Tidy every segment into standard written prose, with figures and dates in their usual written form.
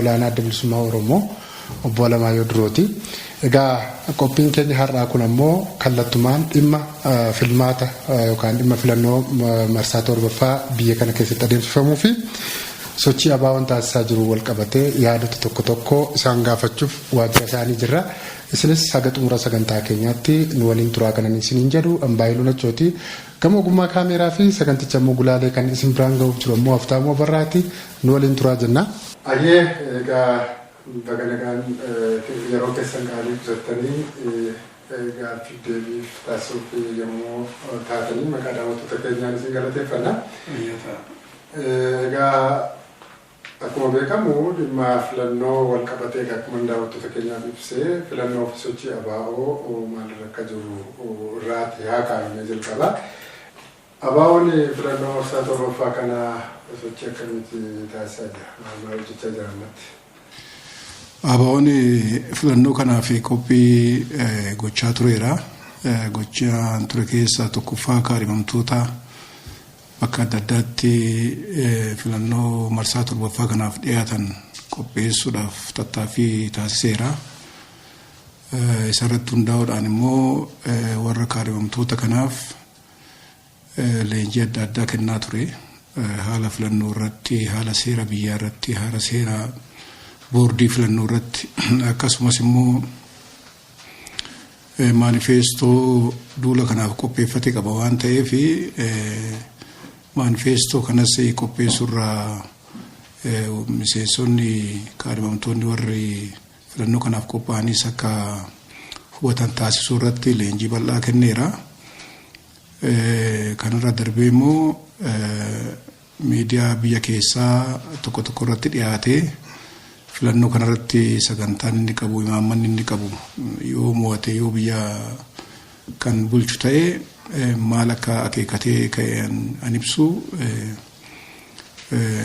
olaanaa Adda Bilisummaa Oromoo obbo Alamaayyoo Durooti. Egaa qophiin keenya har'aa kun ammoo kallattumaan dhimma filmaata yookaan dhimma filannoo marsaa torbaffaa biyya kana keessatti adeemsifamuu fi sochii ABO'n taasisaa jiru wal qabatee yaadota tokko tokko isaan gaafachuuf waajjira isaanii jirra. Isinis haga xumura sagantaa keenyaatti nu waliin turaa kanan isiniin jedhu Ambaayiluu Nachooti. Gama ogummaa kaameeraa fi saganticha immoo gulaalee kan isin biraan gahuuf jiru ammoo Haftaamuu Abarraati. Nu waliin turaa jenna. Ayyee egaa baga nagaan yeroo keessan qaalii qusattanii gaaffiif deebiif taasisuuf yommuu taatanii maqaa daawwattoota keenyaan isin galateeffanna. Egaa akkuma beekamu dhimma filannoo wal qabatee akkuma daawwattoota keenyaaf ibsee filannoo fi sochii ABO maalirra akka jiru irraati haa kaa'amee jalqaba. ABO'n filannoo marsaa torbaffaa kana sochii akkamitti taasisaa jira? Maal maal hojjechaa jira ammatti? ABO'n filannoo kanaaf qophii gochaa tureera. Gochaa ture keessaa tokkoffaa kaadhimamtoota bakka adda addaatti filannoo marsaa torbaffaa kanaaf dhiyaatan qopheessuudhaaf tattaaffii taasiseera. Isarratti hundaa'uudhaan immoo warra kaadhimamtoota kanaaf leenjii adda addaa kennaa ture. Haala filannoo irratti, haala seera biyyaa irratti, haala seera boordii filannoo irratti akkasumas immoo maanifeestoo duula kanaaf qopheeffate qaba waan ta'eef maanifeestoo kanas qopheessuurraa miseensonni kaadhimamtoonni warri filannoo kanaaf qophaa'anis akka hubatan taasisuu irratti leenjii bal'aa kenneera. Kanarra darbee immoo miidiyaa biyya keessaa tokko tokko irratti dhiyaatee filannoo kanarratti sagantaan inni qabu imaammanni inni qabu yoo mo'ate yoo biyya kan bulchu ta'e maal akka akeekatee ka'e an ibsu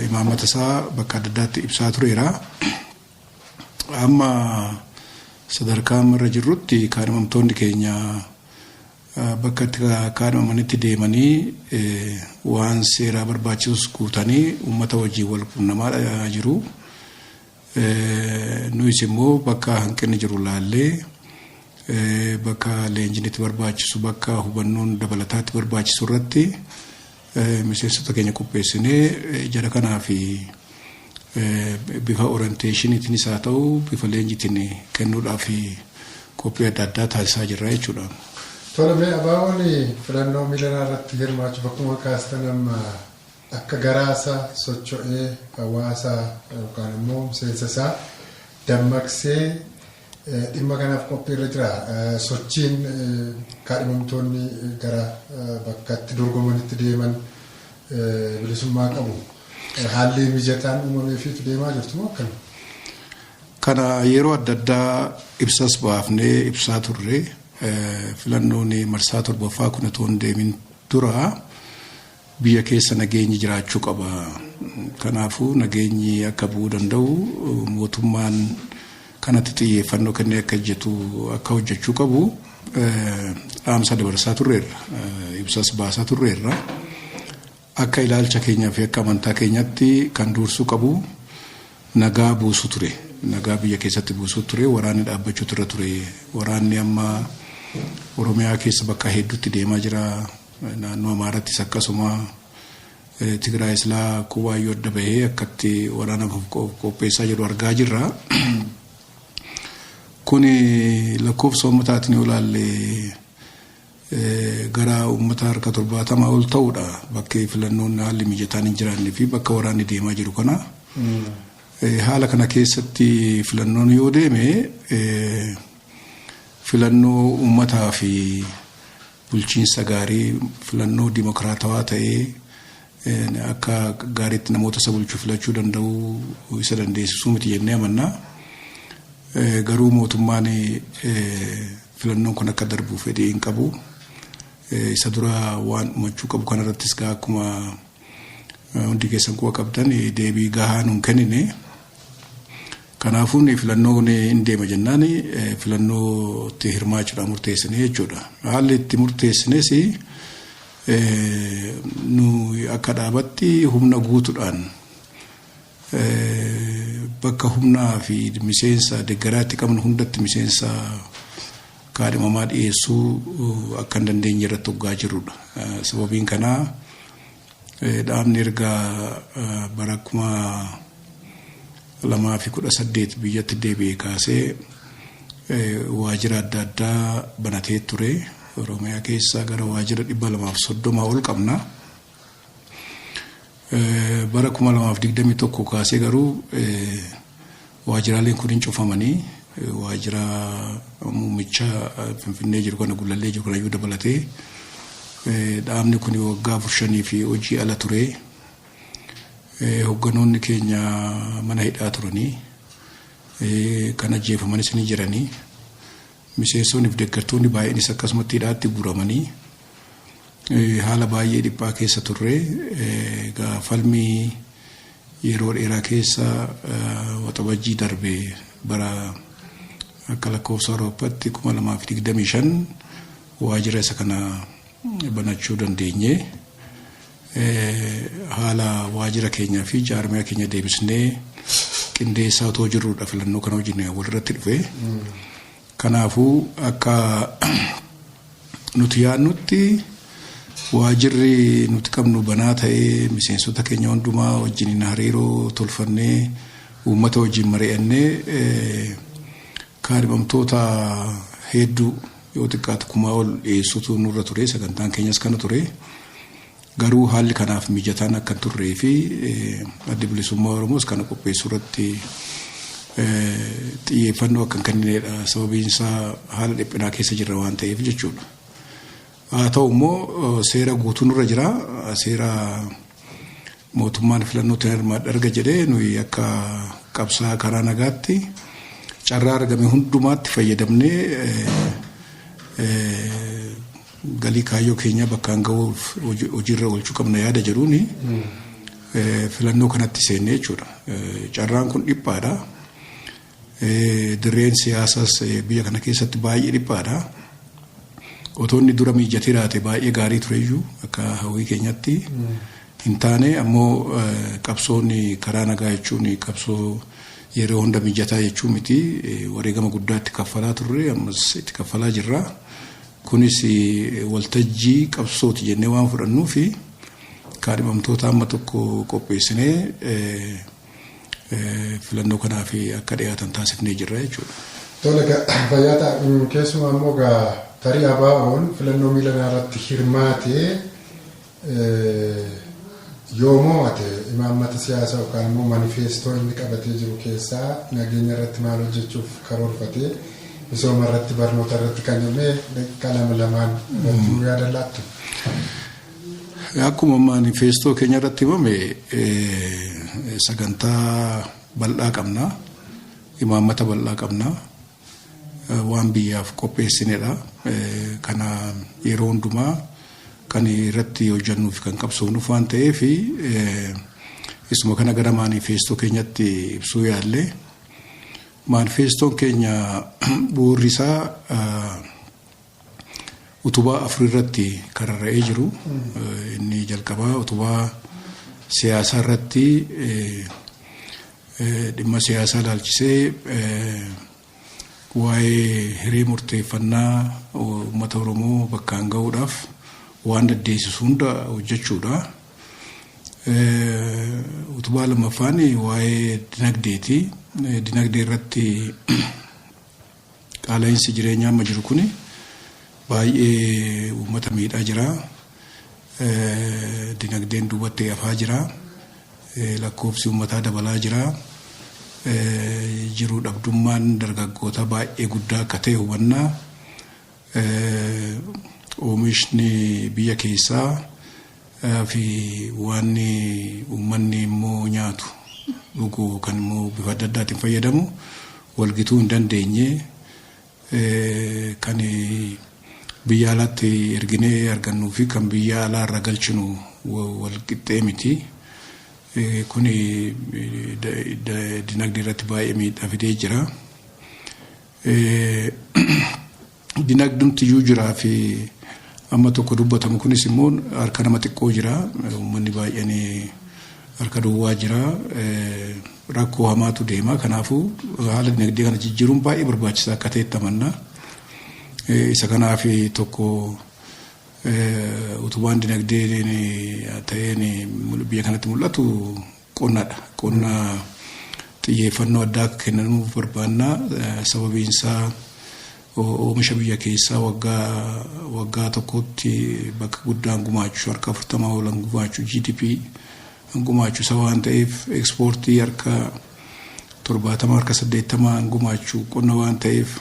imaammata isaa bakka adda addaatti ibsaa tureera. Amma sadarkaa amma irra jirrutti kaadhimamtoonni keenya bakka itti kaadhimamanitti deemanii waan seeraa barbaachisus guutanii uummata wajjin wal quunnamaa jiru. Nuyis immoo bakka hanqinni jiru laallee bakka leenjiin itti barbaachisu bakka hubannoon dabalataatti barbaachisu irratti miseensota keenya qopheessinee jara kanaa fi bifa orienteeshiniitiinis haa ta'u bifa leenjiitiin kennuudhaaf qophii adda addaa taasisaa jirra jechuudha. Tole mee ABO'n filannoo miilanaa irratti hirmaachuuf akkuma kaastan amma akka garaasaa socho'ee hawaasa yookaan immoo miseensa isaa dammaqsee dhimma kanaaf qophii irra jira. Sochiin kaadhimamtoonni gara bakkatti dorgomanitti deeman bilisummaa qabu. Haalli mijataan uumameefiitu deemaa jirtu moo akkami? Kana yeroo adda addaa ibsas baafnee ibsaa turre filannoon marsaa torbaffaa kun otoo hin deemin dura biyya keessa nageenyi jiraachuu qaba. Kanaafuu nageenyi akka bu'uu danda'u mootummaan kanatti xiyyeeffannoo kennee akka hojjetu akka hojjechuu qabu dhaamsa dabarsaa turreerra. Ibsas baasaa turreerra. Akka ilaalcha keenyaa fi akka amantaa keenyaatti kan dursuu qabu nagaa buusuu ture. Nagaa biyya keessatti buusuu ture. Waraanni dhaabbachuu irra ture. Waraanni amma Oromiyaa keessa bakka hedduutti deemaa jira. Naannoo Amaarattis akkasuma Tigraay silaa kubaayyoo adda bahee akkatti waraanaaf qopheessaa jiru argaa jirra. Kuni lakkoofsa uummataatiin yoo ilaalle gara uummata harka 70 ol ta'uudha bakki filannoon haalli mijataan hin jiraannee fi bakka waraanni deemaa jiru kana. Haala kana keessatti filannoon yoo deeme filannoo uummataa fi bulchiinsa gaarii filannoo dimokiraatawaa ta'ee akka gaariitti namoota isa bulchu filachuu danda'u isa dandeessisuu miti jennee amanna. Garuu mootummaan filannoon kun akka darbu fedhii hin qabu. Isa dura waan uumachuu qabu kanarrattis gaa akkuma hundi keessan quba qabdan deebii gahaa nuun kennine. Kanaafuu filannoon hin deema jennaan filannootti hirmaachuudhaan murteessine jechuudha. Haalli itti murteessines nu akka dhaabatti humna guutuudhaan Bakka humnaa fi miseensa deeggaraatti qabnu hundatti miseensa kaadhimamaa dhiyeessuu akka hin dandeenye irratti hoggaa jirrudha. Sababiin kanaa dhaabni erga bara 2018 biyyatti deebi'ee kaasee waajjira adda addaa banatee ture. Oromiyaa keessaa gara waajjira 230 ol qabna. Bara 2021 kaasee garuu waajjiraaleen kun hin cufamanii, waajjira muummicha Finfinnee jiru kana, Gullallee jiru kanayyuu dabalatee, dhaabni kun waggaa 4-5 fi hojii ala ture. Hogganoonni keenya mana hidhaa turanii, kan ajjeefamanis ni jiranii. Miseensonni fi deeggartoonni baay'eenis akkasumatti hidhaatti guuramanii haala baay'ee dhiphaa keessa turre. Egaa falmii yeroo dheeraa keessa Waxabajjii darbe bara akka lakkoofsa Awurooppaatti 2025 waajjira isa kana banachuu dandeenye. Haala waajjira keenyaa fi jaarmiyaa keenya deebisnee qindeessaa otoo jirrudha filannoo kana wajjin walirratti dhufe. Kanaafuu akka nuti yaadnutti waajjirri nuti qabnu banaa ta'ee, miseensota keenya hundumaa wajjin hariiroo tolfannee, uummata wajjin mari'annee, kaadhimamtoota hedduu yoo xiqqaatu 1000 ol dhiyeessuutu nurra ture. Sagantaan keenyas kana ture. Garuu haalli kanaaf mijataan akka hin turree fi Addi Bilisummaa Oromoos kana qopheessuu irratti xiyyeeffannoo akka hin kenninedha. Sababiin isaa haala dhiphinaa keessa jirra waan ta'eef jechuudha. Haa ta'u immoo seera guutuu nurra jira. Seera mootummaan filannootti hirmaadha erga jedhee, nuyi akka qabsaa karaa nagaatti carraa argame hundumaatti fayyadamnee galii kaayyoo keenya bakkaan gahuuf hojiirra oolchuu qabna yaada jedhuuni filannoo kanatti seenne jechuudha. Carraan kun dhiphaadha. Dirreen siyaasaas biyya kana keessatti baay'ee dhiphaadha. Otoo inni dura mijatee jiraate baay'ee gaarii tureyyuu, akka hawwii keenyatti hin taane. Ammoo qabsoon karaa nagaa jechuun qabsoo yeroo hunda mijataa jechuu miti. Wareegama guddaa itti kaffalaa turre, ammas itti kaffalaa jirra. Kunis waltajjii qabsooti jennee waan fudhannuufi kaadhimamtoota amma tokko qopheessinee filannoo kanaaf akka dhiyaatan taasifnee jirra jechuudha. Tole, fayyaa ta'a. Keessumaa immoo gaa tarii ABO'n filannoo miilanaa irratti hirmaatee yoo mo'ate, imaammata siyaasaa yookaan immoo manifeestoo inni qabatee jiru keessaa nageenya irratti maal hojjechuuf karoorfatee, misooma irratti, barnoota irratti kan jennee daqiiqaa lama lamaan irratti nu yaada laattu? Akkuma manifeestoo keenya irratti himame, sagantaa bal'aa qabna. Imaammata bal'aa qabna. Waan biyyaaf qopheessinedha. Kana yeroo hundumaa kan irratti hojjannuu fi kan qabsoofnuuf waan ta'eef, isuma kana gara manifeestoo keenyatti ibsuu yaalle. Manifeestoon keenya bu'uurri isaa utubaa afur irratti kan rarra'ee jiru. Inni jalqabaa utubaa siyaasaa irratti, dhimma siyaasaa ilaalchisee waa'ee hiree murteeffannaa uummata Oromoo bakkaan gahuudhaaf waan dandeessisu hunda hojjechuudha. Utubaa lammaffaan waa'ee dinagdeeti. Dinagdee irratti qaala'insi jireenyaa amma jiru kuni baay'ee uummata miidhaa jira. Dinagdeen duubatti hafaa jira. Lakkoofsi uummataa dabalaa jira. Jiruu dhabdummaan dargaggoota baay'ee guddaa akka ta'e hubannaa. Oomishni biyya keessaa fi waan uummanni immoo nyaatu dhugu kan immoo bifa adda addaatiin fayyadamu walgituu hin dandeenye, kan biyya alaatti erginee argannuu fi kan biyya alaa irra galchinu wal qixxee miti. Kuni dinagdee irratti baay'ee miidhaa fidee jira. Dinagdumti iyyuu jiraa fi amma tokko dubbatamu kunis immoo harka nama xiqqoo jira. Uummanni baay'een Harka duwwaa jira. Rakkoo hamaatu deema. Kanaafuu haala dinagdee kana jijjiiruun baay'ee barbaachisaa akka ta'etti amanna. Isa kanaaf tokko utubaan dinagdee ta'een biyya kanatti mul'atu qonnadha. Qonna xiyyeeffannoo addaa akka kennamuuf barbaanna. Sababiin isaa oomisha biyya keessaa waggaa waggaa tokkotti bakka guddaan gumaachuu, harka 40 oolan gumaachuu, GDP gumaachuu isa waan ta'eef, ekspoortii harka 70, harka 80 gumaachuu qonna waan ta'eef,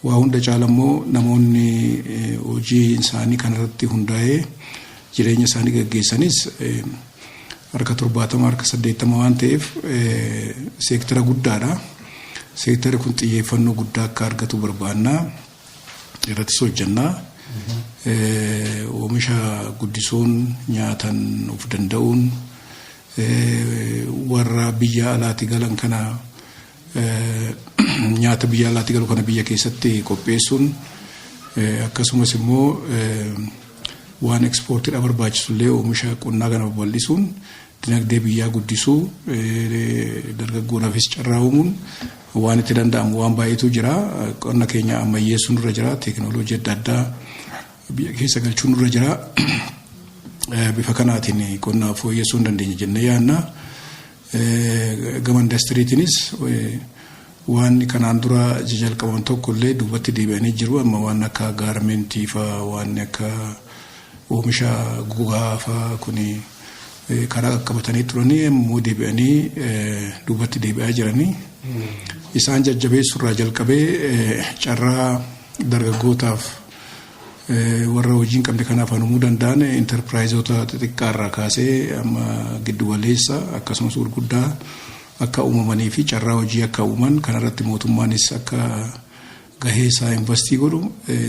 waa hunda caala immoo namoonni hojii isaanii kanarratti hundaa'ee jireenya isaanii gaggeessanis harka 70, harka 80 waan ta'eef seektara guddaadha. Seektarri kun xiyyeeffannoo guddaa akka argatu barbaanna. Irrattis hojjannaa. Oomisha guddisuun, nyaatan of danda'uun, warra biyya alaatti galan kana, nyaata biyya alaatti galu kana biyya keessatti qopheessuun, akkasumas immoo waan ekspoortiidha barbaachisu illee oomisha qonnaa kana babal'isuun dinagdee biyyaa guddisuu, dargaggoodhaafis carraa uumuun waan itti danda'amu waan baay'eetu jira. Qonna keenya ammayyeessuun nurra jira. Teekinooloojii adda addaa biyya keessa galchuun nurra jira. Bifa kanaatiin qonna fooyyessuu hin dandeenya jennee yaadna. Gama indastiriitiinis waan kanaan dura jalqabaman tokko illee duubatti deebi'anii jiru. Amma waan akka gaarmentii fa'aa, waan akka oomisha gogaa fa'aa kuni karaa qaqqabatanii turanii immoo deebi'anii duubatti deebi'aa jiranii. Isaan jajjabeessurraa jalqabee carraa dargaggootaaf, warra hojii hin qabne kanaaf uumuu danda'an, intarpiraayizoota xixiqqaarraa kaasee amma giddugaleessa akkasumas gurguddaa akka uumamanii fi carraa hojii akka uuman, kanarratti mootummaanis akka gahee isaa investii godhu,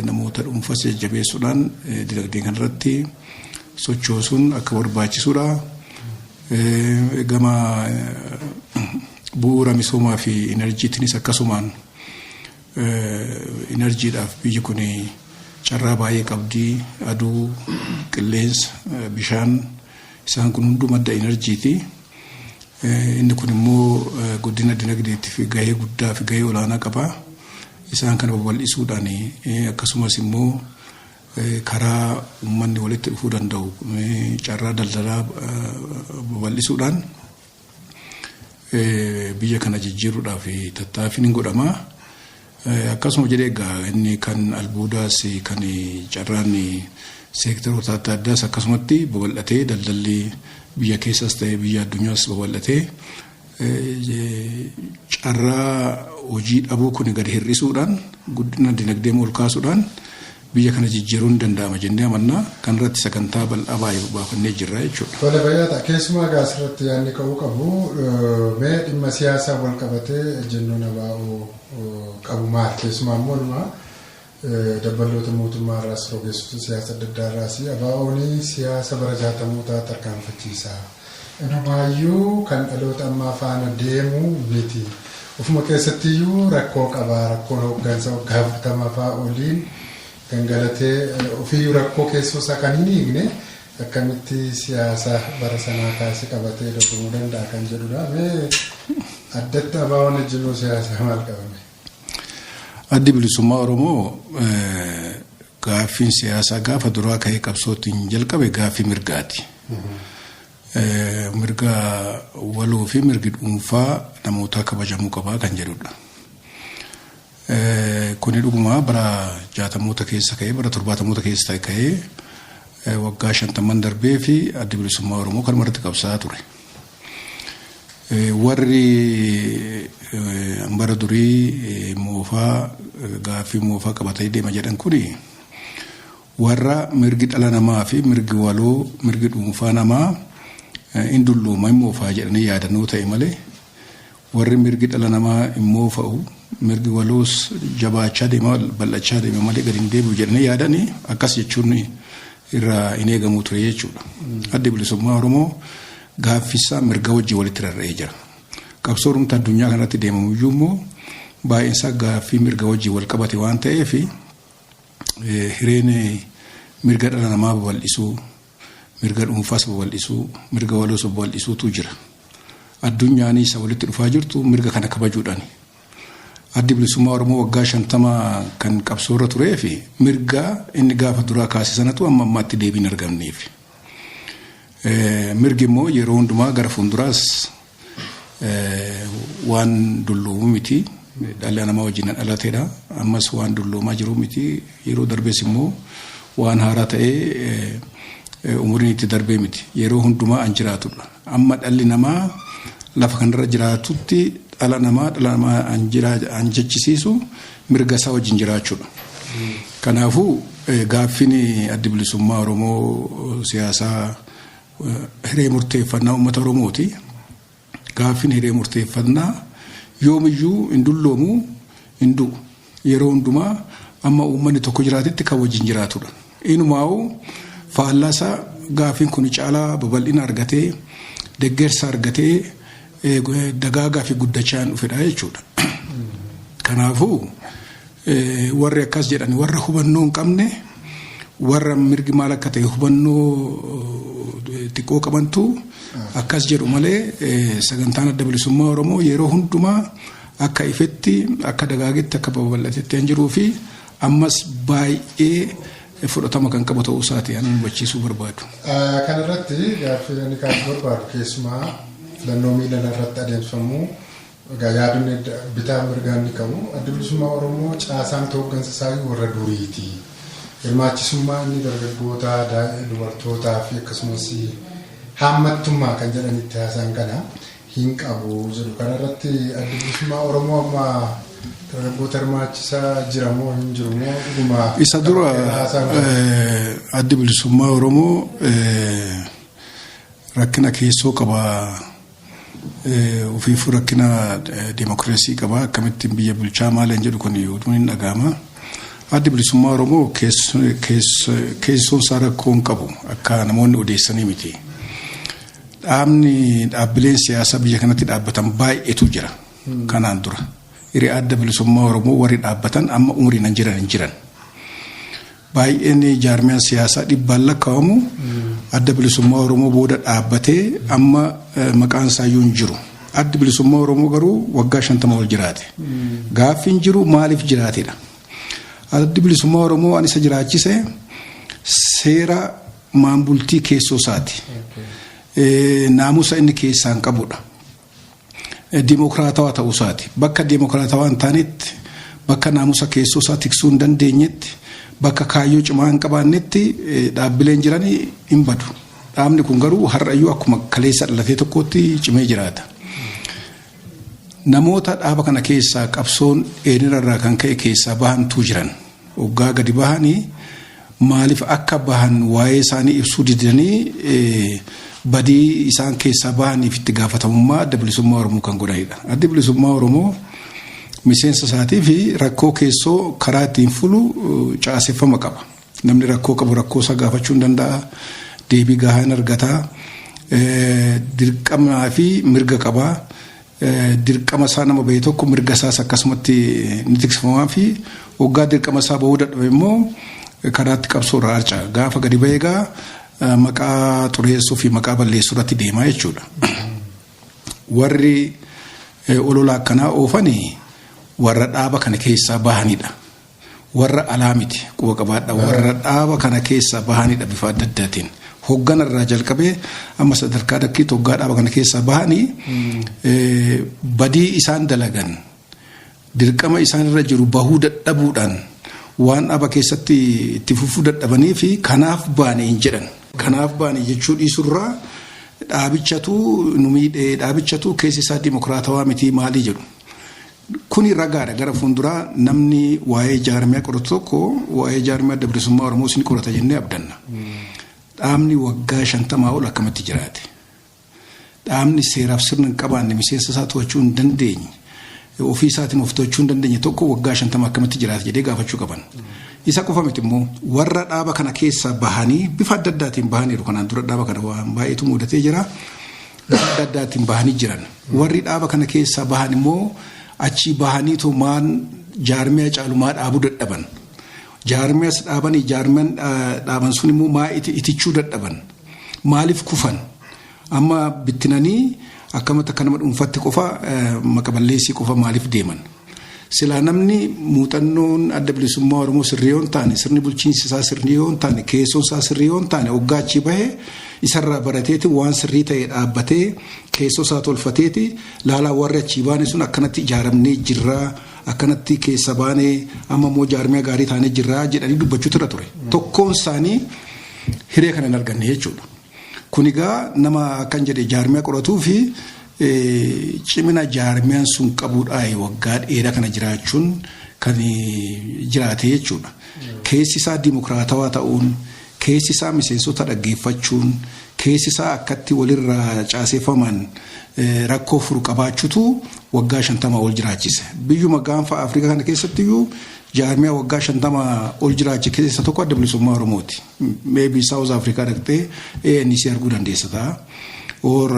namoota dhuunfas jajjabeessuudhaan dinagdee kanarratti sochoosuun akka barbaachisuudha. Gama bu'uura misoomaa fi inerjiitiinis akkasumaan, inerjiidhaaf biyyi kun carraa baay'ee qabdi. Aduu, qilleensa, bishaan, isaan kun hunduu madda inerjiiti. Inni kun immoo guddina dinagdeetiif gahee guddaa fi gahee olaanaa qaba. Isaan kana babal'isuudhaan, akkasumas immoo karaa uummanni walitti dhufuu danda'u, carraa daldalaa babal'isuudhaan biyya kana jijjiiruudhaaf tattaaffiin hin godhama. Akkasuma jedhee egaa inni kan albuudaas, kan carraan seektaroota adda addaas akkasumatti babal'atee, daldalli biyya keessas ta'e biyya addunyaas babal'atee, carraa hojii dhabuu kun gadi hir'isuudhaan, guddina dinagdee ol kaasuudhaan biyya kana jijjiiruun ni danda'ama jennee amannaa. Kanarratti sagantaa bal'aa baay'ee baafannee jirra jechuudha. Tole, fayyaata. Keessumaa egaa asirratti yaadni ka'uu qabu, mee dhimma siyaasaa wal qabatee ejjennoon ABO qabu maal? Keessumaa immoo numa dabballoota mootummaa irraas, rogeessota siyaasa adda addaa irraas ABO'n siyaasa bara 60mootaa tarkaanfachiisa. Inumaayyuu kan dhaloota ammaa faana deemu miti. Ofuma keessattiyyuu rakkoo qaba. Rakkoon hooggansa waggaa 40 fa'aa oliin gangalatee ofiiyyuu rakkoo keessoo isaa kan hin hiikne akkamitti siyaasa bara sanaa kaasee qabatee dorgomuu danda'a kan jedhudha. Mee addatti ABO'n ejjennoo siyaasaa maal qabame? Addi Bilisummaa Oromoo gaaffiin siyaasaa gaafa duraa ka'ee qabsootiin jalqabe gaaffii mirgaati. Mirga waloo fi mirgi dhuunfaa namootaa kabajamuu qabaa kan jedhudha. Kuni dhuguma bara 60moota keessa ka'ee, bara 70moota keessa ka'ee, waggaa 50n darbee fi Addi Bilisummaa Oromoo kanuma irratti qabsaa'aa ture. Warri bara durii moofaa, gaaffii moofaa qabatee deema jedhan kuni warra mirgi dhala namaa fi mirgi waloo, mirgi dhuunfaa namaa hin dullooma, hin moofaa jedhanii yaadannoo ta'e malee, warri mirgi dhala namaa hin moofa'u, mirgi waloos jabaachaa deema, bal'achaa deema malee gadi hin deebi'u jedhanii yaadanii akkas jechuun irraa hin eegamuu ture jechuudha. Addi Bilisummaa Oromoo gaaffisaa mirga wajjin walitti rarra'ee jira. Qabsoo rumta addunyaa kanatti deemamu iyyuu immoo baay'een isaa gaaffii mirga wajjin wal qabate waan ta'eef, hireen mirga dhala namaa babal'isuu, Mirga dhuunfaas babal'isuu, mirga waloos babal'isuutu jira. Addunyaan isa walitti dhufaa jirtu mirga kana kabajuudhaani. Addi Bilisummaa Oromoo waggaa 50 kan qabsoorra turee fi mirga inni gaafa duraa kaase sanatu amma ammaatti deebiin argamneef. Mirgi immoo yeroo hundumaa gara fuulduraas waan dulloomu miti. Dhalli namaa wajjin dhalateedha. Ammas waan dulloomaa jiru miti. Yeroo darbees immoo waan haaraa ta'ee umuriin itti darbee miti. Yeroo hundumaa an jiraatudha. Amma dhalli namaa lafa kanarra jiraatutti dhala namaa an jechisiisu mirga isaa wajjin jiraachuudha. Kanaafuu gaaffiin Addi Bilisummaa Oromoo siyaasaa hiree murteeffannaa uummata Oromooti. Gaaffiin hiree murteeffannaa yoomiyyuu hin dulloomu, hin du'u. Yeroo hundumaa amma uummanni tokko jiraatetti kan wajjin jiraatudha. Inumaa'uu faallaasaa gaaffiin kun caalaa babal'ina argatee, deeggarsa argatee, dagaagaa fi guddachaa hin dhufedha jechuudha. Kanaafuu warri akkas jedhan warra hubannoo hin qabne, warra mirgi maal akka ta'e hubannoo xiqqoo qabantu akkas jedhu malee, sagantaan Adda Bilisummaa Oromoo yeroo hundumaa akka ifetti, akka dagaagetti, akka babal'atetti kan jiruu fi ammas baay'ee fudhatama kan qabu ta'uu isaati ani hubachiisuu barbaadu. Kanarratti gaaffii ani kaasuu barbaadu, keessumaa filannoo miilana irratti adeemsifamu, egaa yaadonni bitaa mirgaan ni qabu. Adda Bilisummaa Oromoo caasaan hooggansa isaa warra duriiti. Hirmaachisummaa inni dargaggootaa, dubartootaa fi akkasumas haammattummaa kan jedhanitti haasaan kana hin qabu jedhu. Kanarratti Adda Bilisummaa Oromoo amma dargaggoota hirmaachisaa jira moo hin jiru moo dhuguma? Isa dura Addi Bilisummaa Oromoo rakkina keessoo qaba. Ofiifuu rakkina dimookiraasii qaba. Akkamittiin biyya bulchaa maal jedhu kun oduun hin dhaga'ama. Addi Bilisummaa Oromoo keessoon isaa rakkoo hin qabu, akka namoonni odeessanii miti. Dhaabni dhaabbileen siyaasaa biyya kanatti dhaabbatan baay'eetu jira. Kanaan dura. Hiree Adda Bilisummaa Oromoo warri dhaabbatan amma umriin hin jiran hin jiran. Baay'een jaarmiyaan siyaasaa dhibbaan lakkaa'amu Adda Bilisummaa Oromoo booda dhaabbatee amma maqaan isaayyuu hin jiru. Addi Bilisummaa Oromoo garuu waggaa 50 ol jiraate. Gaaffiin jiru maaliif jiraatedha. Addi Bilisummaa Oromoo waan isa jiraachise seera maambultii keessoo isaati. Naamusa inni keessaan qabudha. Dimookiraatawaa ta'uu isaati. Bakka dimookiraatawaa hin taanetti, bakka naamusa keessoo isaa tiksuu hin dandeenyetti, bakka kaayyoo cimaa hin qabaannetti dhaabbileen jiran hin badu. Dhaabni kun garuu har'ayyuu akkuma kaleessa dhalatee tokkotti cimee jiraata. Namoota dhaaba kana keessaa qabsoon dheerina irraa kan ka'e keessaa bahantu jiran. Waggaa gadi bahanii maaliif akka bahan waa'ee isaanii ibsuu didanii badii isaan keessaa bahaniif itti gaafatamummaa Adda Bilisummaa Oromoo kan godhanidha. Addi Bilisummaa Oromoo miseensa isaatii fi rakkoo keessoo karaa ittiin fulu caaseffama qaba. Namni rakkoo qabu rakkoo isaa gaafachuu hin danda'a. Deebii gahaa hin argata. Dirqamaa fi mirga qaba. Dirqama isaa nama bahe tokko mirga isaas akkasumatti ni tikfamaa fi waggaa dirqama isaa bahuu dadhabe immoo karaatti qabsoo irraa harca'a. Gaafa gadi bahee egaa maqaa xureessuu fi maqaa balleessuu irratti deemaa jechuudha. Warri olola akkanaa oofanii warra dhaaba kana keessaa bahanidha. Warra alaa miti, quba qabaadha. Warra dhaaba kana keessaa bahanidha bifa adda addaatiin. Hoggana irraa jalqabee amma sadarkaa dakkiitti hoggaa dhaaba kana keessaa bahanii badii isaan dalagan, dirqama isaan irra jiru bahuu dadhabuudhaan waan dhaaba keessatti itti fufuu dadhabanii fi kanaaf baane hin jedhan. Kanaaf baane jechuu dhiisurraa dhaabichatu nu miidhee, dhaabichatu keessi isaa dimokiraatawaa miti maalii jedhu. Kuni ragaadha. Gara fuulduraa namni waa'ee jaarmiyaa qoratu tokko waa'ee jaarmiyaa Adda Bilisummaa Oromoo ni qorata jennee abdanna. Dhaabni waggaa 50 ol akkamitti jiraate? Dhaabni seeraaf sirna hin qabaanne, miseensa isaa to'achuu hin dandeenye, ofii isaatiin of to'achuu hin dandeenye tokko waggaa 50 akkamitti jiraate jedhee gaafachuu qaban. Isa qofa miti immoo, warra dhaaba kana keessaa bahanii bifa adda addaatiin bahaniiru. Kanaan dura dhaaba kana waan baay'eetu mudatee jira. Bifa adda addaatiin bahanii jiran. Warri dhaaba kana keessaa bahan immoo achii bahaniitu maan jaarmiyaa caalumaa dhaabuu dadhaban? Jaarmiyaas dhaabanii jaarmiyaan dhaaban sun immoo maa itichuu dadhaban? Maaliif kufan? Amma bittinanii akkamatti akka nama dhuunfatti qofa maqaballeessii qofa maaliif deeman? Silaa namni muuxannoon Adda Bilisummaa Oromoo sirrii yoo hin taane, sirni bulchiinsi isaa sirrii yoo hin taane, keessoon isaa sirrii yoo hin taane, hoggaa achii bahe isarraa barateeti waan sirrii ta'e dhaabbatee keessoo isaa tolfateeti laalaa warri achii baane sun akkanatti ijaaramnee jirraa, akkanatti keessa baanee amma immoo jaarmiyaa gaarii taanee jirraa jedhanii dubbachuutu irra ture. Tokkoon isaanii hiree kana hin arganne jechuudha. Kun egaa nama akkan jedhe jaarmiyaa qoratuu fi cimina jaarmiyaan sun qabuudhaa waggaa dheeraa kana jiraachuun kan jiraate jechuudha. Keessi isaa dimokiraatawaa ta'uun, keessi isaa miseensota dhaggeeffachuun, keessi isaa akkatti walirraa caaseeffaman rakkoo furu qabaachuutu waggaa 50 ol jiraachise. Biyyuma gaanfa Afrikaa kana keessattiyyuu jaarmiyaa waggaa 50 ol jiraachise keessa tokko Adda Bilisummaa Oromooti. Maybe South Africa dhaqxee ANC arguu dandeessa ta'a. Or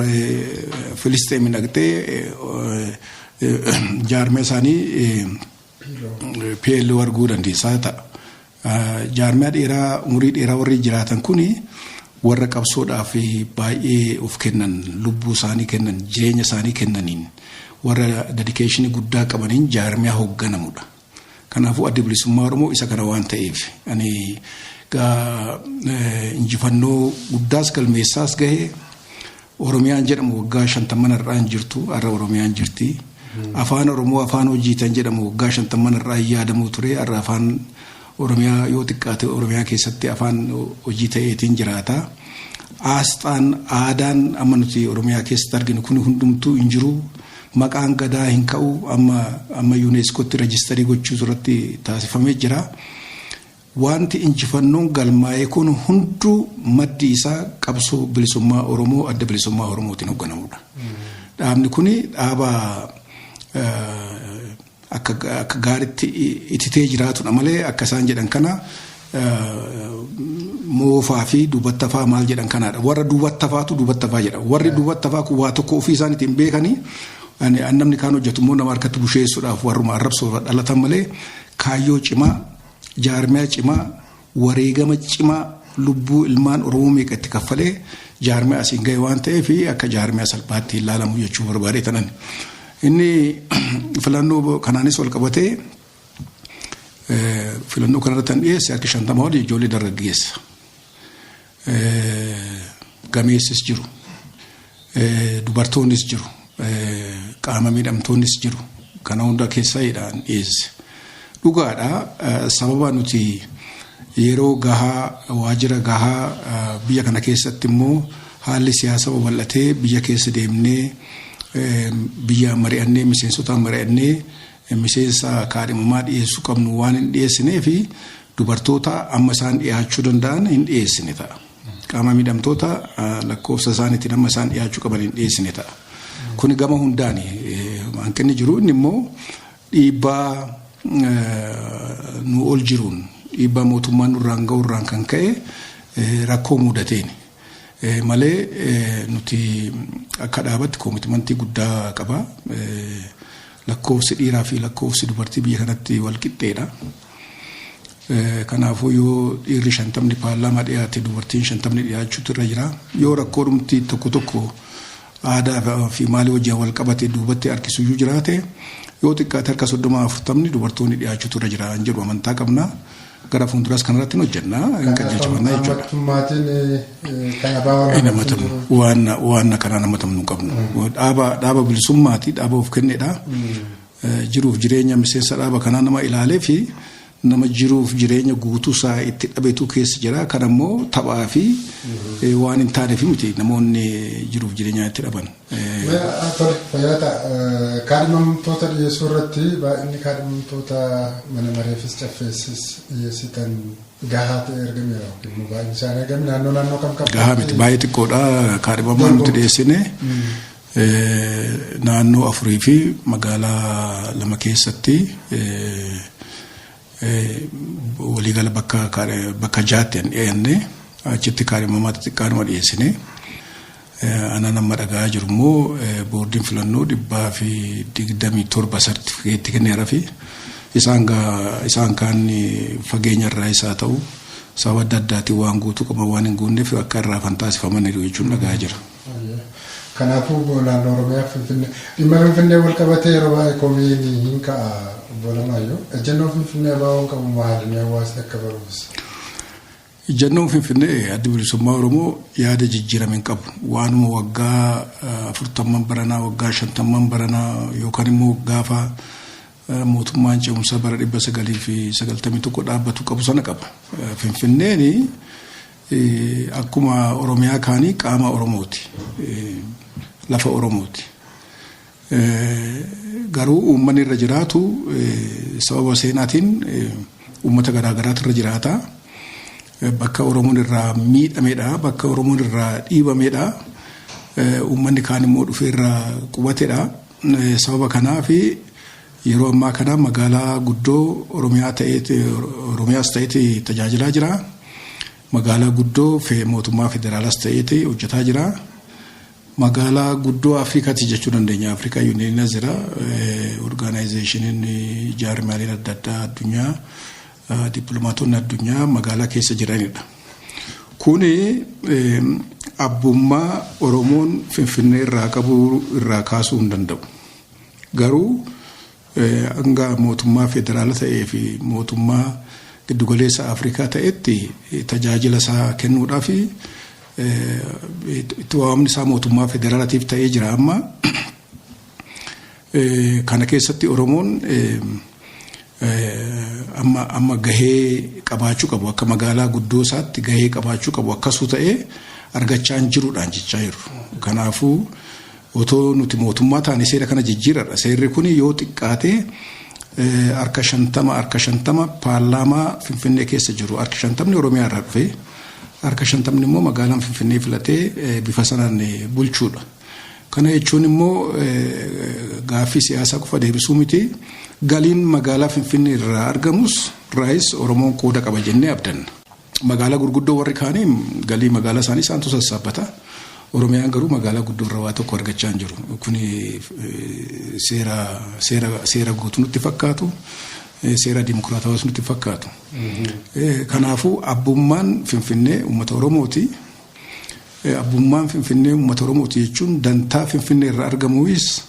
Filisxeem dhaqxee jaarmiyaa isaanii PLO arguu dandeessaa ta'a. Jaarmiyaa dheeraa, umurii dheeraa warri jiraatan kuni warra qabsoodhaaf baay'ee of kennan, lubbuu isaanii kennan, jireenya isaanii kennaniin, warra dedication guddaa qabaniin jaarmiyaa hoogganamudha. Kanaafuu Adda Bilisummaa Oromoo isa kana waan ta'eef ani injifannoo guddaas galmeessaas gahee. Oromiyaan jedhamu waggaa 50 irraa hin jirtu, har'a Oromiyaan jirti. Afaan Oromoo afaan hojiitan jedhamu waggaa 50 irraa hin yaadamuu ture, har'a afaan Oromiyaa yoo xiqqaate Oromiyaa keessatti afaan hojii ta'eetiin jiraata. Aasxaan, aadaan amma nuti Oromiyaa keessatti arginu kun hundumtuu hin jiru. Maqaan gadaa hin ka'u, amma UNESCOtti register gochuu irratti taasifamee jira. Wanti injifannoon galmaa'ee kun hunduu maddi isaa qabsoo bilisummaa Oromoo Adda Bilisummaa Oromootiin hoogganamudha. Dhaabni kun dhaaba akka gaariitti ititee jiraatudha malee akka isaan jedhan kana moofaa fi duubatti hafaa maal jedhan kanaadha. Warra duubatti hafaatu duubatti hafaa jedha. Warri duubatti hafaa kun waa tokko ofii isaaniitiin beekanii namni kaan hojjetu immoo nama harkatti busheessuudhaaf warruma arrabsoo dhalatan malee kaayyoo cimaa, jaarmiyaa cimaa, wareegama cimaa, lubbuu ilmaan Oromoo meeqa itti kaffalee jaarmiyaa asiin gahe waan ta'eef akka jaarmiyaa salphaatti ilaalamu jechuu barbaade tanan. Inni filannoo kanaanis wal qabatee, filannoo kanarratti kan dhiyeesse harki 50 ol ijoollee dargaggeessa. Gameessis jiru. Dubartoonnis jiru. Qaama miidhamtoonnis jiru. Kana hunda keessaa dhiyeesse. Dhugaadha, sababa nuti yeroo gahaa, waajjira gahaa, biyya kana keessatti immoo haalli siyaasa babal'atee biyya keessa deemnee biyya mari'annee, miseensota mari'annee, miseensa kaadhimamaa dhiyeessuu qabnu waan hin dhiyeessinee fi dubartoota amma isaan dhiyaachuu danda'an hin dhiyeessine ta'a. Qaama miidhamtoota lakkoofsa isaaniitiin amma isaan dhiyaachuu qaban hin dhiyeessine ta'a. Kuni gama hundaani hanqinni jiru. Inni immoo dhiibbaa nu ol jiruun, dhiibbaa mootummaan nurraan ga'urraan kan ka'e rakkoo mudateen malee nuti akka dhaabatti commitment guddaa qaba. Lakkoofsi dhiiraa fi lakkoofsi dubartii biyya kanatti wal qixxeedha. Kanaafuu yoo dhiirri 50 paarlaamaa dhiyaate, dubartiin 50 dhiyaachuutu irra jira. Yoo rakkoo dhumti tokko tokko aadaa fi maalii wajjin wal qabate duubatti harkisuyyuu jiraate, yoo xiqqaate harka 30 40 dubartoonni dhiyaachuutu irra jira jedhu amantaa qabna. Gara fuulduraas kanarratti hin hojjenna, hin qajeelchifannaa jechuudha. Waan waan kanaan hammatamnu hin qabnu. Dhaaba bilisummaati, dhaaba of kennedha. Jiruuf jireenya miseensa dhaaba kanaa nama ilaalee fi nama jiruuf jireenya guutuu isaa itti dhabetu keessa jira. Kan ammoo taphaa fi waan hin taaneef miti namoonni jiruuf jireenya itti dhaban. Tole, fayyaata. Kaadhimamtoota dhiyeessuu irratti baay'inni kaadhimamtoota mana mareefis caffeessis dhiyeessitan gahaa ta'e argameera yookiin immoo baay'inni isaanii argame naannoo kam kam? Gahaa miti, baay'ee xiqqoodha. Kaadhimamaan nuti dhiyeessine naannoo afurii fi magaalaa lama keessatti, waliigala bakka jaatti hin dhiyeenne. Achitti kaadhimamaa xixiqqaanuma dhiyeessine. Ana nama dhagaa jiru immoo boordiin filannoo 127 sartifikeetti kenneera fi isaan kaan fageenya irraa isaa ta'u Sababa adda addaatiin waan guutuu qaban waan hin guunneef akka irraa hafan taasifamaniiru jechuun dhagaa jira. Kanaafuu naannoo Oromiyaa Finfinnee dhimma Finfinnee wal qabatee yeroo baay'ee komiin hin ka'a, obbo Alamaayyoo. Ejjennoon Finfinnee ABO'n qabu maali? Hawaasni akka baruufis. Ejjennoon Finfinnee, Addi Bilisummaa Oromoo yaada jijjiirame hin qabu. Waanuma waggaa 40n baranaa, waggaa 50n baranaa yookaan immoo gaafa mootummaan ce'umsaa bara 1991 dhaabbatu qabu sana qaba. Finfinneen akkuma Oromiyaa kaanii qaama Oromooti. Lafa Oromooti. Garuu uummanni irra jiraatu sababa seenaatiin uummata garaagaraatu irra jiraata. Bakka Oromoon irraa miidhamedha. Bakka Oromoon irraa dhiibamedha. Uummanni kaan immoo dhufee irraa qubatedha. Sababa kanaaf yeroo ammaa kana magaalaa guddoo Oromiyaa ta'eeti, Oromiyaas ta'eeti tajaajilaa jira. Magaalaa guddoo mootummaa federaalaas ta'eeti hojjetaa jira. Magaalaa guddoo Afrikaati jechuu dandeenya. Afrikaa Union jira. Organizationiin, jaarmiyaaleen adda addaa addunyaa, dippiloomaatonni addunyaa magaalaa keessa jiranidha. Kuni abbummaa Oromoon Finfinnee irraa qabu irraa kaasuu hin danda'u. Garuu hanga mootummaa federaala ta'ee fi mootummaa giddugaleessa Afrikaa ta'etti tajaajila isaa kennuudhaaf itti waamamni isaa mootummaa federaalaatiif ta'ee jira amma. Kana keessatti Oromoon amma gahee qabaachuu qabu, akka magaalaa guddoo isaatti gahee qabaachuu qabu akkasuu ta'ee argachaa hin jiruudhaan jechaa jiru. Kanaafuu otoo nuti mootummaa taane seera kana jijjiiradha. Seerri kun yoo xiqqaate harka 50 harka 50 paarlaamaa Finfinnee keessa jiru, harka 50ni Oromiyaa irraa dhufe, harka 50ni immoo magaalaan Finfinnee filatee bifa sanaan bulchuudha. Kana jechuun immoo gaaffii siyaasaa qofa deebisuu miti. Galiin magaalaa Finfinnee irraa argamus raayis Oromoon qooda qaba jennee abdanna. Magaalaa gurguddoo warri kaanii galii magaalaa isaanii isaantu sassaabbata. Oromiyaan garuu magaalaa guddoo irraa waa tokko argachaa hin jiru. Kuni seera guutuu nutti fakkaatu. Seera dimokiraatawaas nutti fakkaatu. Kanaafuu abbummaan Finfinnee uummata Oromooti. Abbummaan Finfinnee uummata Oromooti jechuun dantaa Finfinnee irraa argamuus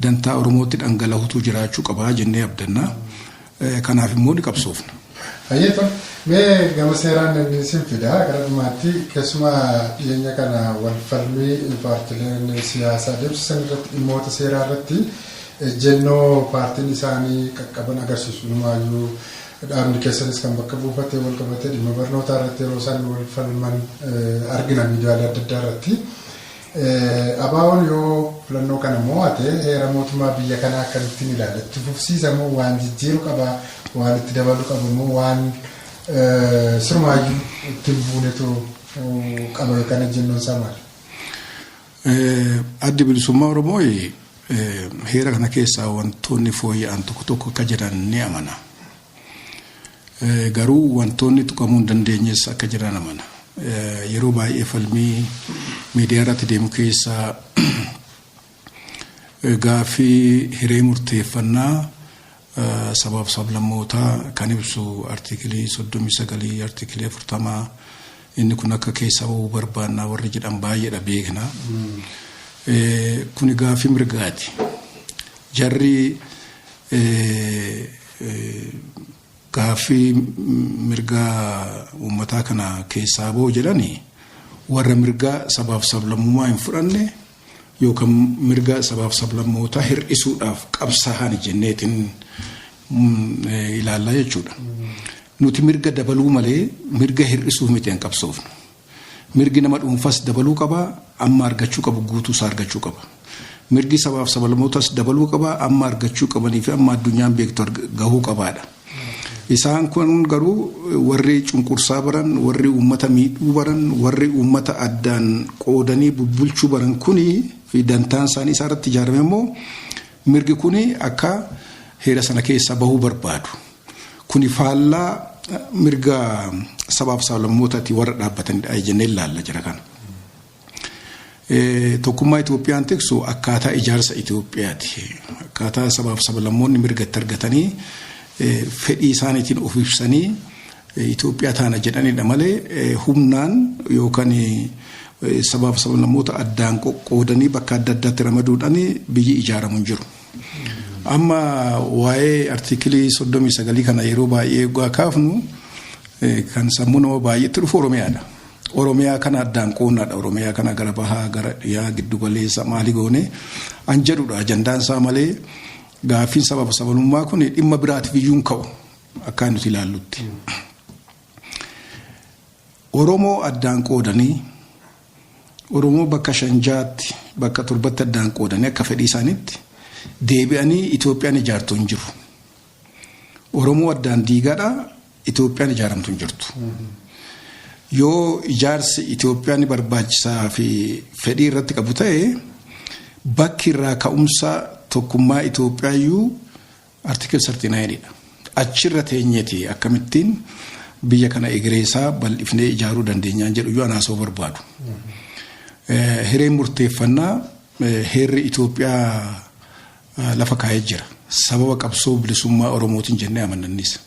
dantaa Oromootti dhangala'utu jiraachuu qabaa jennee abdanna. Kanaaf immoo ni qabsoofna. Hayyeetu, mee gama seeraan inni isin fida gara dhumaatti. Keessumaa dhiyeenya kana wal falmii paartileen siyaasaa deemsisan irratti, dhimmoota seeraa irratti ejjennoo paartiin isaanii qaqqaban agarsiisu. Inumaayyuu dhaabni keessanis kan bakka buufatee wal qabatee dhimma barnootaa irratti yeroo isaan wal falman argina miidiyaalee adda addaa irratti. ABO'n yoo filannoo kana mo'ate heera mootummaa biyya kanaa akkamittiin ilaala? Itti fufsiisa moo waan jijjiiru qaba, waan itti dabalu qaba moo waan sirumaayyuu ittiin buunetu qaba yookaan ejjennoon isaa maali? Addi Bilisummaa Oromoo heera kana keessaa wantoonni fooyya'an tokko tokko akka jiran ni amana. Garuu wantoonni tuqamuu hin dandeenyes akka jiran amana. Yeroo baay'ee falmii miidiyaa irratti deemu keessaa gaaffii hiree murteeffannaa sabaaf sablammootaa kan ibsu artiikilii 39, artiikilii 40, inni kun akka keessa ba'uu barbaannaa warri jedhan baay'eedha, beekna. Kuni gaaffii mirgaati. Jarri gaaffii mirgaa uummataa kana keessaa ba'u jedhani warra mirgaa sabaaf sablammummaa hin fudhanne yookaan mirga sabaaf sablammootaa hir'isuudhaaf qabsaa'an jenneetiin ilaallaa jechuudha. Nuti mirga dabaluu malee mirga hir'isuuf miti hin qabsoofnu. Mirgi nama dhuunfaas dabaluu qaba, amma argachuu qabu guutuu isaa argachuu qaba. Mirgi sabaaf sablammootaas dabaluu qaba, amma argachuu qabanii fi amma addunyaan beektu gahuu qabaadha. Isaan kun garuu warri cunqursaa baran, warri uummata miidhuu baran, warri uummata addaan qoodanii bubbulchuu baran kuni fi dantaan isaanii isaarratti ijaarame immoo mirgi kuni akka heera sana keessaa bahuu barbaadu. Kuni faallaa mirga sabaaf sablammootaati warra dhaabbatanidha jennee ilaalla jira kana. Tokkummaa Itoophiyaan tiksu akkaataa ijaarsa Itoophiyaati. Akkaataa sabaaf sablammoonni mirga itti argatanii, fedhii isaaniitiin of ibsanii, Itoophiyaa taana jedhanidha malee humnaan yookaan sabaaf sablammoota addaan qoqqoodanii bakka adda addaatti ramaduudhaan biyyi ijaaramu hin jiru. Amma waa'ee artiikilii 39 kana yeroo baay'ee kaafnu kan sammuu nama baay'eetti dhufu Oromiyaadha. Oromiyaa kana addaan qoonnaadha. Oromiyaa kana gara bahaa, gara dhiyaa, giddu galeessa maali goone an jedhudha ajandaan isaa malee gaaffiin sabaaf sablamummaa kun dhimma biraatiif iyyuu hin ka'u akka nuti ilaallutti. Oromoo addaan qoodanii, Oromoo bakka shanjaatti, bakka torbatti addaan qoodanii akka fedhii isaaniitti deebi'anii Itoophiyaan ijaartu hin jiru. Oromoo addaan diigaadha, Itoophiyaan ijaaramtu hin jirtu. Yoo ijaarsi Itoophiyaan barbaachisaa fi fedhii irratti qabu ta'e, bakki irraa ka'umsa tokkummaa Itoophiyaa iyyuu article 39dha. Achirra teenyeeti akkamittiin biyya kana egereesaa bal'ifnee ijaaruu dandeenyaan jedhu iyyuu anaasoo barbaadu. Hireen murteeffannaa heerri Itoophiyaa lafa kaa'ee jira. Sababa qabsoo bilisummaa Oromootiin jennee amanannis.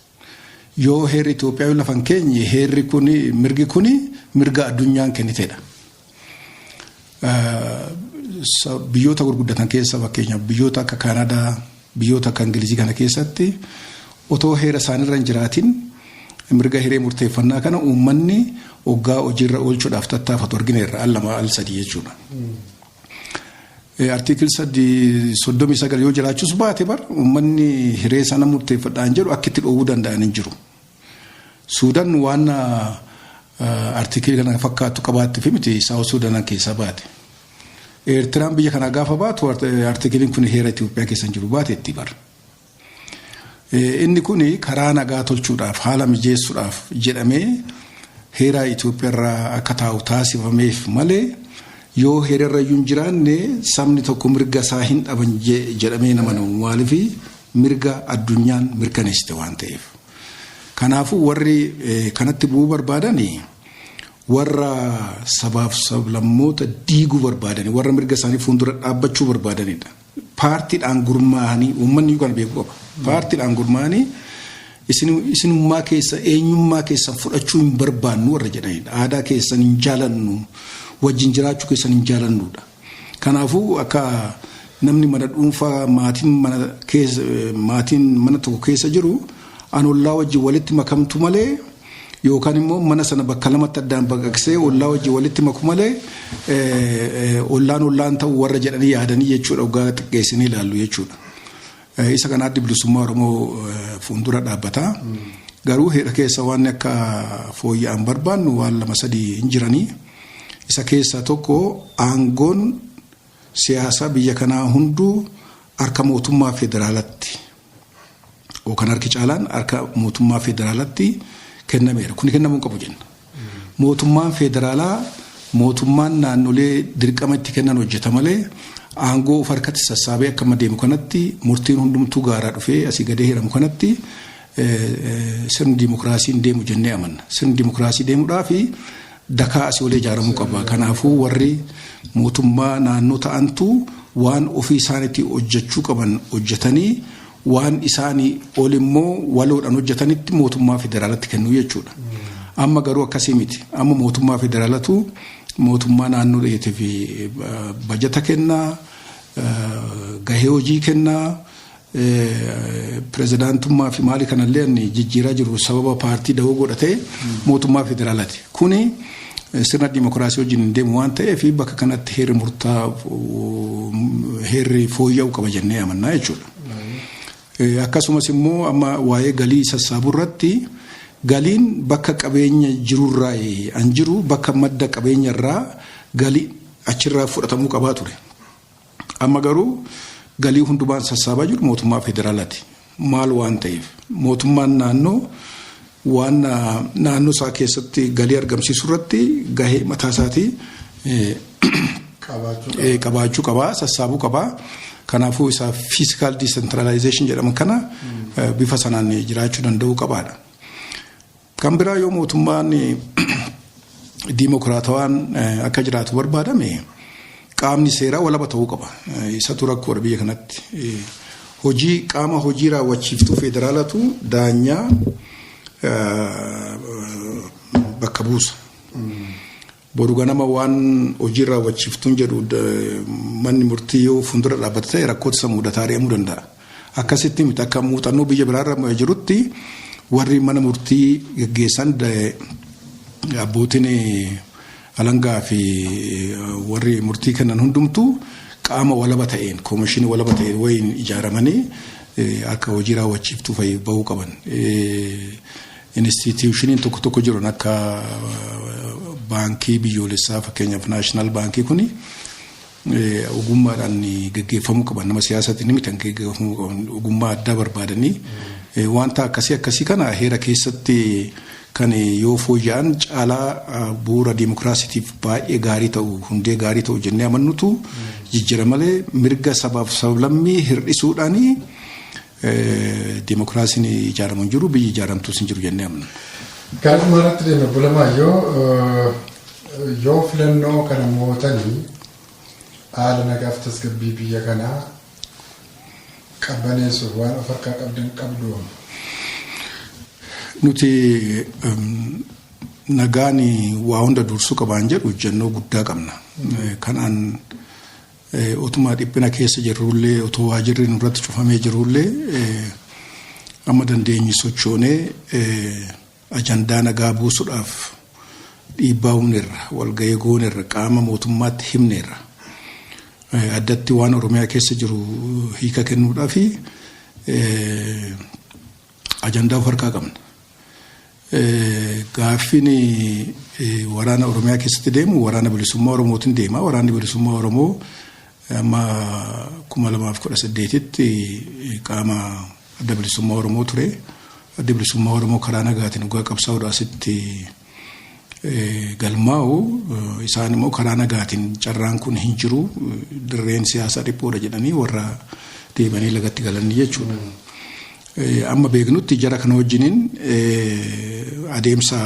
Yoo heerri Itoophiyaa yoo lafa hin keenye, heerri kun, mirgi kun mirga addunyaan kennitedha. Biyyoota gurguddatan keessa, fakkeenyaaf biyyoota akka Kaanadaa, biyyoota akka Ingilizii kana keessatti otoo heera isaanirra hin jiraatin mirga hiree murteeffannaa kana uummanni hoggaa hojiirra oolchuudhaaf tattaafatu argineerra, al lama al sadii jechuudha. Article 39 yoo jiraachuus baate bar uummanni hiree sana murteeffadhaan jedhu akka itti dhoowwuu danda'an hin jiru. Suudaan waan article kana fakkaattu qabaatti fi miti South Suudaan keessaa baate. Eertiraan biyya kana gaafa baatu artikiliin kun heera Itoophiyaa keessa hin jiru, baateetti bar. Inni kun karaa nagaa tolchuudhaaf, haala mijeessuudhaaf jedhamee heera Itoophiyaa irraa akka taa'u taasifameef malee, yoo heerarra iyyuu hin jiraanne sabni tokko mirga isaa hin dhaban jedhamee nama namu, maaliif mirga addunyaan mirkaneessite waan ta'eef. Kanaafuu warri kanatti bu'uu barbaadani warra sabaaf sablammoota diiguu barbaadani, warra mirga isaanii fuuldura dhaabbachuu barbaadanidha. Paartiidhaan gurmaa'anii, uummanni kana beekuu qaba. Paartiidhaan gurmaa'anii isinummaa keessa eenyummaa keessan fudhachuu hin barbaannu warra jedhanidha. Aadaa keessan hin jaalannu, wajjin jiraachuu keessan hin jaalannudha. Kanaafuu akka namni mana dhuunfaa, maatiin mana keessa, maatiin mana tokko keessa jiru an ollaa wajjin walitti makamtu malee, yookaan immoo mana sana bakka lamatti addaan baqaqsee ollaa wajjin walitti maku malee ollaan ollaan ta'u warra jedhanii yaadanii jechuudha, waggaa xiqqeessinii ilaallu jechuudha. Isa kana Addi Bilisummaa Oromoo fuuldura dhaabbata. Garuu heera keessa waan akka fooyya'an barbaannu waan lama sadii hin jiranii. Isa keessaa tokko, aangoon siyaasaa biyya kanaa hunduu harka mootummaa federaalatti yookaan harki caalaan harka mootummaa federaalatti kennameera. Kuni kennamuu qabu jenna. Mootummaan federaalaa mootummaan naannolee dirqama itti kennan hojjeta malee, aangoo of harkatti sassaabee akka amma deemu kanatti, murtiin hundumtuu gaaraa dhufee asii gadee hiramu kanatti sirni dimokiraasii hin deemu jennee amanna. Sirni dimokiraasii deemuudhaaf dakaa asii olee ijaaramuu qaba. Kanaafuu warri mootummaa naannoo ta'antu waan ofii isaaniitti hojjechuu qaban hojjetanii, waan isaanii ol immoo waloodhaan hojjetanitti mootummaa federaalatti kennuu jechuudha. Amma garuu akkasii miti. Amma mootummaa federaalatu mootummaa naannoleetiif bajata kennaa, gahee hojii kennaa, pirezidaantummaa fi maali kanallee inni jijjiiraa jiru sababa paartii dahoo godhatee mootummaa federaalaati. Kuni sirna dimokiraasii wajjin hin deemu waan ta'eef, bakka kanatti heerri murtaa heerri fooyya'uu qaba jennee amannaa jechuudha. Akkasumas immoo amma waa'ee galii sassaabuu irratti, galiin bakka qabeenya jirurraa an jiru, bakka madda qabeenya irraa galii achirraa fudhatamuu qabaa ture. Amma garuu galii hundumaan sassaabaa jiru mootummaa federaalaati. Maal waan ta'eef, mootummaan naannoo waan naannoo isaa keessatti galii argamsiisuu irratti gahee mataa isaatii qabaachuu qabaa, sassaabuu qabaa. Kanaafuu isa fiscal decentralization jedhamu kana bifa sanaan jiraachuu danda'uu qabaadha. Kan biraa, yoo mootummaan diimokiraatawaan akka jiraatu barbaadame, qaamni seeraa walaba ta'uu qaba. Isatu rakkoodha biyya kanatti. Hojii qaama hojii raawwachiiftuu federaalatu daanyaa bakka buusa. Boru ganama waan hojii raawwachiiftuun jedhu manni murtii yoo fuuldura dhaabbate ta'e rakkoota isa mudataa ari'amuu danda'a. Akkasitti miti akka muuxannoo biyya biraarra jirutti warri mana murtii geggeessan abbootiin alangaa fi warri murtii kennan hundumtuu qaama walaba ta'een koomishinii walaba ta'een wayiin ijaaramanii akka hojii raawwachiiftuu fa'i bahuu qaban. Instituushiniin tokko tokko jiran akka baankii biyyoolessaa fakkeenyaaf naashinaal baankii kuni ogummaadhaan geggeeffamuu qaban nama siyaasaatiin miti kan geggeeffamuu qaban ogummaa addaa barbaadanii wanta akkasii akkasii kana heera keessatti kan yoo fooyya'an caalaa bu'uura diimokiraasiitiif baay'ee gaarii ta'u hundee gaarii ta'u jennee amannutu jijjiira malee mirga sabaaf sablammii hir'isuudhaanii diimokiraasiin ijaaramu hin jiru biyyi ijaaramtuus hin jiru jennee amanna. Gara dhumaarratti deemna Alamaayyoo yoo filannoo kana mo'atanii haala nagaaf tasgabbii biyya kanaa qabbaneessuuf waan of harkaa qabdan qabdu. Nuti nagaan waa hunda dursuu qabaan jedhu hojjannoo guddaa qabna. Kanaan otuma dhiphina keessa jirrullee otoo waajirri nurratti cufamee jirullee amma dandeenyu sochoonee ajandaa nagaa buusuudhaaf dhiibbaa uumneerra walgahii gooneerra qaama mootummaatti himneerra. Addatti waan Oromiyaa keessa jiru hiika kennuudhaaf ajandaa of harkaa qabna. Gaaffiin waraana Oromiyaa keessatti deemu waraana bilisummaa Oromootiin deema. Waraanni bilisummaa Oromoo amma 2018tti qaama adda bilisummaa Oromoo ture. Adda bilisummaa Oromoo karaa nagaatiin dhugaa qabsaa'uudhaan asitti galmaa'u isaan immoo karaa nagaatiin carraan kun hin jiru dirreen siyaasaa dhiphoodha jedhanii warra deemanii lagatti galanii jechuudha. Amma beeknutti jara kana wajjiniin adeemsa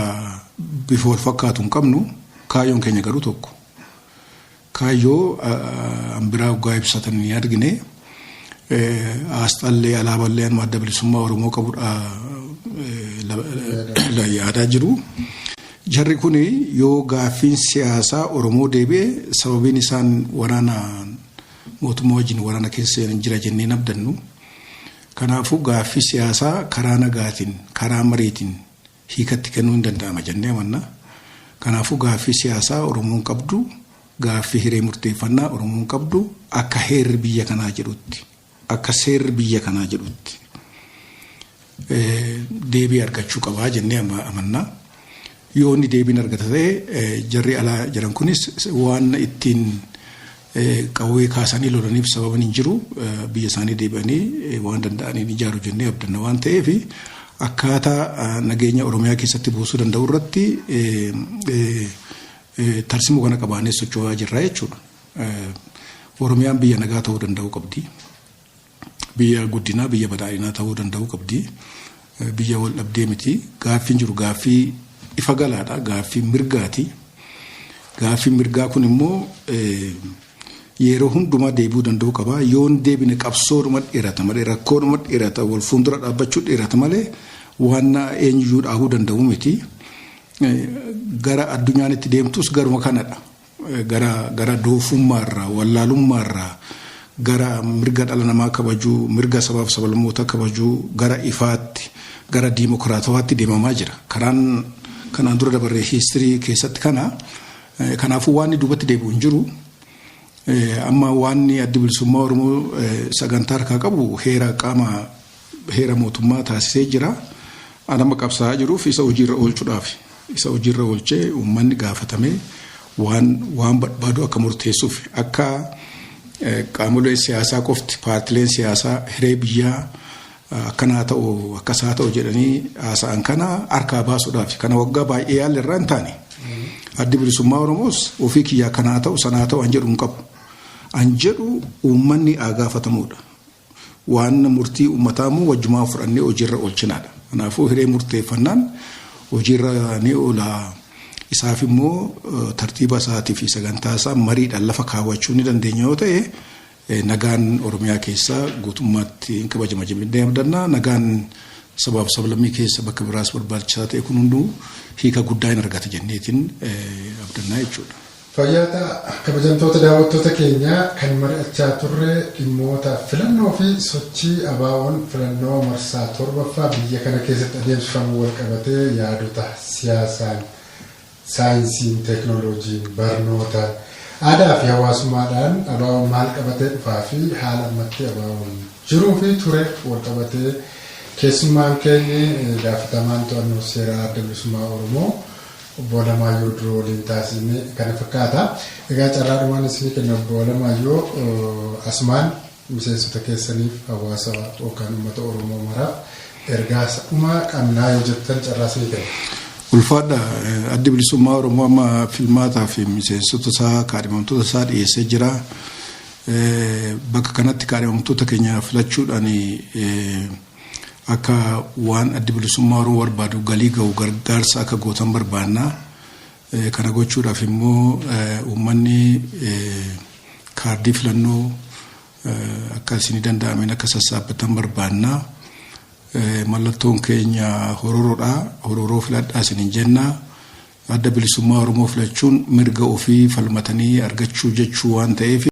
bifa wal fakkaatu hin qabnu kaayyoon keenya garuu tokko. Kaayyoo biraa waggaa ibsatan ni argine aasxallee alaaballee anuma adda bilisummaa Oromoo qabudha yaadaa jiru. Jarri kun yoo gaaffiin siyaasaa Oromoo deebi'e sababiin isaan waraana mootummaa wajjin waraana keessa jira jennee abdannu. Kanaafuu gaaffii siyaasaa karaa nagaatiin karaa mariitiin hiikatti kennuu hin danda'ama jennee amanna. Kanaafuu gaaffii siyaasaa Oromoon qabdu gaaffii hiree murteeffannaa Oromoon qabdu akka heerri biyya kanaa jedhutti akka seerri biyya kanaa jedhutti deebii argachuu qabaa jennee amanna. Yoo inni deebiin argata ta'e jarri alaa jiran kunis waan ittiin qawwee kaasanii lolaniif sababan hin jiru biyya isaanii deebi'anii waan danda'aniin ijaaru jennee abdanna waan ta'eef akkaataa nageenya Oromiyaa keessatti buusuu danda'u irratti tarsimoo kana qabaannee socho'aa jirra jechuudha. Oromiyaan biyya nagaa ta'uu danda'uu qabdi. Biyya guddinaa biyya badhaadhinaa ta'uu danda'uu qabdi. Biyya wal dhabdee miti. Gaaffiin jiru gaaffii ifa galaadha. Gaaffii mirgaati. Gaaffii mirgaa kun immoo yeroo hundumaa deebi'uu danda'uu qaba. Yoo hin deebine qabsoodhuma dheerata malee rakkoodhuma dheerata wal fuuldura dhaabbachuu dheerata malee waan eenyuyyuu dhaabuu danda'u miti. Gara addunyaan itti deemtus garuma kanadha. Gara doofummaarraa wallaalummaarraa gara mirga dhala namaa kabajuu mirga sabaaf sablammoota kabajuu gara ifaatti gara diimokiraatawaatti deemamaa jira. Karaan kanaan dura dabarree hiistirii keessatti kana kanaafuu waan duubatti deebi'u hin jiru. Amma waan addi bilisummaa Oromoo sagantaa harkaa qabu heera qaama heera mootummaa taasisee jira. Anama qabsaa'aa jiruuf isa hojiirra oolchuudhaaf isa hojiirra oolchee uummanni gaafatamee waan barbaadu akka murteessuuf akka qaamoleen siyaasaa qofti paartileen siyaasaa hiree biyyaa akkanaa ta'u akkasaa ta'u jedhanii haasa'an kana harkaa baasuudhaaf kana waggaa baay'ee yaalli irraa hin taane. Addi bilisummaa Oromoos ofii kiyyaa kanaa ta'u sanaa ta'u an jedhu hin qabu. An jedhu uummanni haa gaafatamuudha. Waan murtii uummataa immoo wajjumaa fudhannee hojiirra oolchinaadha. Kanaafuu hiree murteeffannaan hojiirra ni oola. Isaaf immoo tartiiba isaatii fi sagantaa isaa mariidhaan lafa kaawwachuu ni dandeenya yoo ta'e nagaan Oromiyaa keessaa guutummaatti hin kabajama jennee abdanna. Nagaan Sabaaf sablammii keessa bakka biraas barbaachisaa ta'e kun hunduu hiika guddaa hin argata jenneetiin abdannaa jechuudha. Fayyaa ta'a. Kabajamtoota daawwattoota keenyaa, kan mari'achaa turre dhimmoota filannoo fi sochii ABO'n filannoo marsaa torbaffaa biyya kana keessatti adeemsifamu wal qabatee yaadota siyaasaan, saayinsiin, teeknooloojiin, barnootaan, aadaa fi hawaasummaadhaan ABO'n maal qabatee dhufaa fi haala ammatti ABO'n jiruu fi ture wal qabatee keessummaan keenyi gaafatamaan to'annoo seeraa Adda Bilisummaa Oromoo Obbo Alamaayyoo Duroo waliin taasisne kana fakkaata. Egaa carraadhumaan isinii kenna, Obbo Alamaayyoo, asumaan miseensota keessaniif, hawaasa yookaan uummata Oromoo maraaf ergaa dhumaa qabnaa yoo jettan carraa isinii kenna. Ulfaadha. Addi Bilisummaa Oromoo amma filmaataa fi miseensota isaa, kaadhimamtoota isaa dhiyeessee jira. Bakka kanatti kaadhimamtoota keenya filachuudhaan akka waan Addi Bilisummaa Oromoo barbaadu galii ga'u gargaarsa akka gootan barbaanna. Kana gochuudhaaf immoo uummanni kaardii filannoo akka isinii danda'ameen akka sassaabbatan barbaanna. Mallattoon keenya hororoodha. Hororoo filadhaa isiniin jenna. Adda Bilisummaa Oromoo filachuun mirga ofii falmatanii argachuu jechuu waan ta'eef.